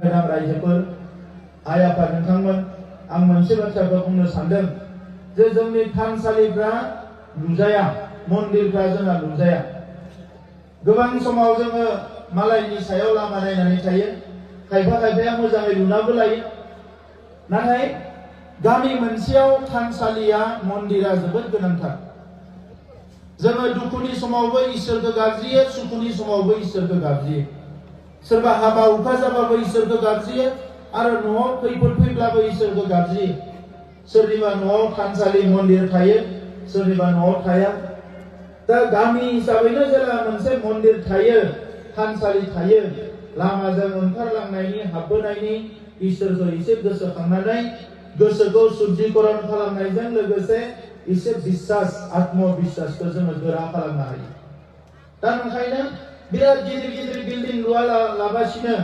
गोनां रायजोफोर आइ आफा नोंथांमोन आं मोनसे बाथ्राखौ बुंनो सानदों जे जोंनि थानसालिफ्रा लुजाया मन्दिरफ्रा जोंहा लुजाया गोबां समाव जोङो मालायनि सायाव लामा नायनानै थायो खायफा खायफाया मोजाङै लुनाबो लायो नाथाय गामि मोनसेयाव थानसालिया मन्दिरा जोबोद गोनांथार जोङो दुखुनि समावबो इसोरखौ गाबज्रियो सुखुनि समावबो इसोरखौ गाबज्रियो सोरबा हाबा हुखा जाबाबो इसोरखौ गाबज्रियो आरो न'आव खैफोद फैब्लाबो इसोरखौ गाबज्रियो सोरनिबा न'आव थानसालि मन्दिर थायो सोरनिबा न'आव थाया दा गामि हिसाबैनो जेला मोनसे मन्दिर थायो थानसालि थायो लामाजों ओंखारलांनायनि हाबबोनायनि इसोरखौ एसे गोसोखांनानै गोसोखौ शुद्धिकरण खालामनायजों लोगोसे एसे बिश्वास आत्मबिश्वासखौ जोङो गोरा खालामनो हायो दा ओंखायनो बिराद गिदिर गिदिर बिल्डिं लुवालाबासिनो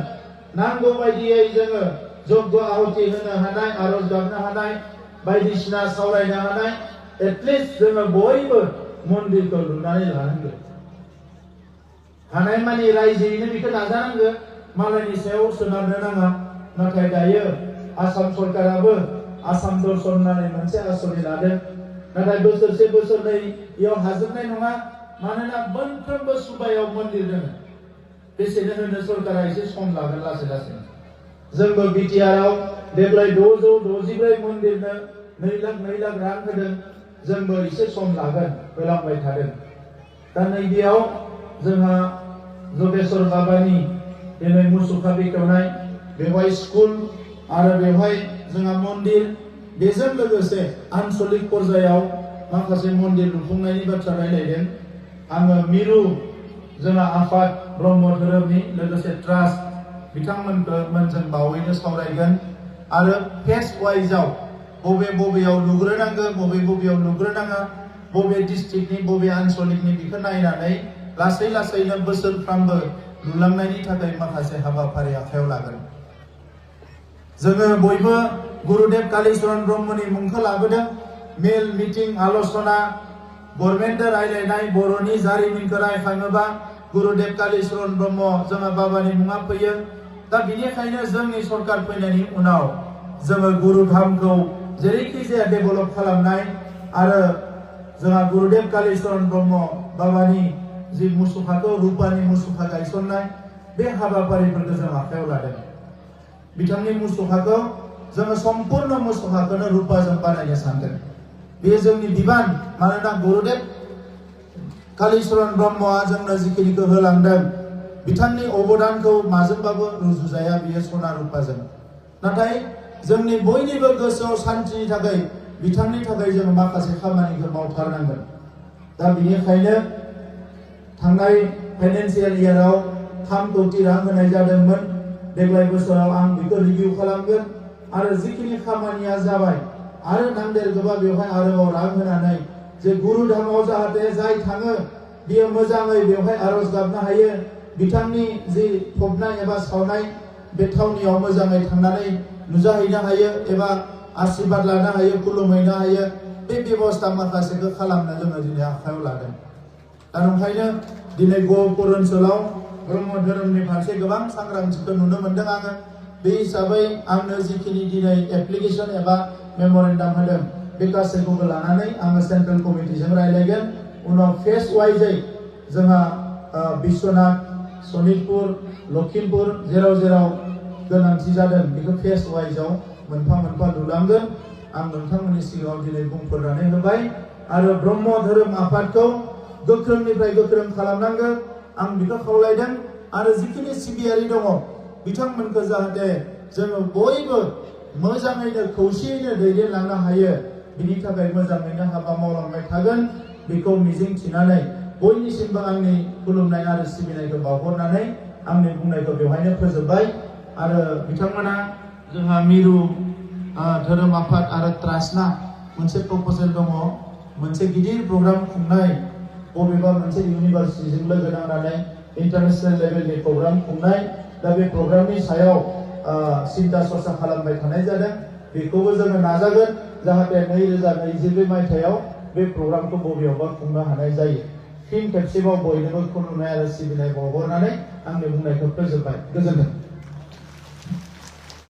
नांगौ बायदियै जोङो जग्य आहुति होनो हानाय आरज गाबनो हानाय बायदिसिना सावरायनो हानाय एटलिस्ट जोङो बयबो मन्दिरखौ लुनानै लानांगौ हानायमानि रायजोयैनो बेखौ नाजानांगौ मालायनि सायाव सोनारनो नाङा नाथाय दायो आसाम सरकाराबो आसाम दर्शन होननानै मोनसे आसनि लादों नाथाय बोसोरसे बोसोरनैयाव हाजोबनाय नङा मानोना मोनफ्रोमबो सुबायाव मन्दिर दङ बेसेनो होनो सरकारा एसे सम लागोन लासै लासैनो जोंबो बिटिआरआव देग्लाय 664 मन्दिरनो 2 लाख रां होदों जोंबो एसे सम लागोन होलांबाय थादों दा नैबेयाव जोंहा जगेश्वर बाबानि दिनै मुसुखा बेखेवनाय बेवहाय स्कुल आरो बेवहाय जोंहा मन्दिर बेजों लोगोसे आन्चलिक पर्यायाव माखासे मन्दिर लुफुंनायनि बाथ्रा रायलायदों आङो मिरु जोंहा आफाद ब्रह्म धोरोमनि लोगोसे ट्रास्ट बिथांमोनजों बावैनो सावरायगोन आरो फेज वाइजआव बबेयाव लुग्रोनांगौ बबेयाव लुग्रोनाङा बबे डिस्ट्रिक्टनि बबे आन्चलिकनि बेखौ नायनानै लासै लासैनो बोसोरफ्रामबो लुलांनायनि थाखाय माखासे हाबाफारि आखायाव लागोन जोङो बयबो गुरुदेव कालीचरण ब्रह्मनि मुंखौ लाबोदों मेल मिटिं आलोचना गभर्नमेन्ट रायलायनाय बर'नि जारिमिनखौ रायखाङोबा गुरुदेव कालीचरण ब्रह्म जोंहा बाबानि मुङा फैयो दा बेनिखायनो जोंनि सरकार फैनायनि उनाव जोङो गुरुधामखौ जेरैखि जाया डेभेलप खालामनाय आरो जोंहा गुरुदेव कालीचरण ब्रह्म बाबानि जि मुसुखाखौ रुपानि मुसुखा गायसननाय बे हाबाफारिफोरखौ जों आखायाव लादों बिथांनि मुसुखाखौ जोङो सम्पूर्ण मुसुखाखौनो रुपाजों बानायनो सानदों बे जोंनि बिबान मानोना गुरुदेव कालीचरण ब्रह्मआ जोंनो जिखिनिखौ होलांदों बिथांनि अबदानखौ माजोंबाबो रुजुजाया बियो सना रुपाजों नाथाय जोंनि बयनिबो गोसोआव सान्थिनि थाखाय बिथांनि थाखाय जों माखासे खामानिखौ मावथारनांगोन दा बेनिखायनो थांनाय फाइनान्सियेल इयाराव 3 कोटि रां होनाय जादोंमोन देग्लाय बोसोराव आं बेखौ रिभिउ खालामगोन आरो जिखिनि खामानिया जाबाय आरो नांदेरगौबा बेवहाय आरोबाव रां होनानै जे गुरुधामाव जाहाथे जाय थाङो बियो मोजाङै बेवहाय आरज गाबनो हायो बिथांनि जि फबनाय एबा सावनाय बे थावनियाव मोजाङै थांनानै नुजाहैनो हायो एबा आशीर्बाद लानो हायो खुलुमहैनो हायो बे बेबस्था माखासेखौ खालामनो जोङो दिनै आखायाव लादों दा ओंखायनो दिनै गहपुर ओनसोलाव ब्रह्म धोरोमनि फारसे गोबां सांग्रांथिखौ नुनो मोनदों आङो बे हिसाबै आंनो जिखिनि दिनै एप्लिकेसन एबा मेम'रेन्डाम होदों बे गासैखौबो लानानै आङो सेन्ट्रेल कमिटिजों रायलायगोन उनाव फेज वाइजै जोंहा बिश्वनाथ सनितपुर लखिमपुर जेराव गोनांथि जादों बेखौ फेज वाइजआव मोनफा मोनफा लुलांगोन आं नोंथांमोननि सिगाङाव दिनै बुंफोरनानै होबाय आरो ब्रह्म धोरोम आफादखौ गोख्रोंनिफ्राय गोख्रों खालामनांगौ आं बेखौ खावलायदों आरो जिखिनि सिबियारि दङ बिथांमोनखौ जाहाथे जोङो बयबो मोजाङैनो खौसेयैनो दैदेनलांनो हायो बिनि थाखाय मोजाङैनो हाबा मावलांबाय थागोन बेखौ मिजिं थिनानै बयनिसिमबो आंनि खुलुमनाय आरो सिबिनायखौ बावहरनानै आंनि बुंनायखौ बेवहायनो फोजोबबाय आरो बिथांमोना जोंहा मिरु धोरोम आफाद आरो ट्रास्टना मोनसे प्रप'जेल दङ मोनसे गिदिर प्रग्राम खुंनाय बबेबा मोनसे इउनिभार्सिटिजों लोगो नांनानै इन्टारनेशनेल लेभेलनि प्रग्राम खुंनाय दा बे प्रग्रामनि सायाव सिन्था सरसा खालामबाय थानाय जादों बेखौबो जोङो नाजागोन जाहाथे 2022 मायथाइयाव बे प्रग्रामखौ बबेयावबा खुंनो हानाय जायो फिन खेबसेबाव बयनोबो खुलुमनाय आरो सिबिनाय बावहरनानै आंनि बुंनायखौ फोजोबबाय गोजोन्थों।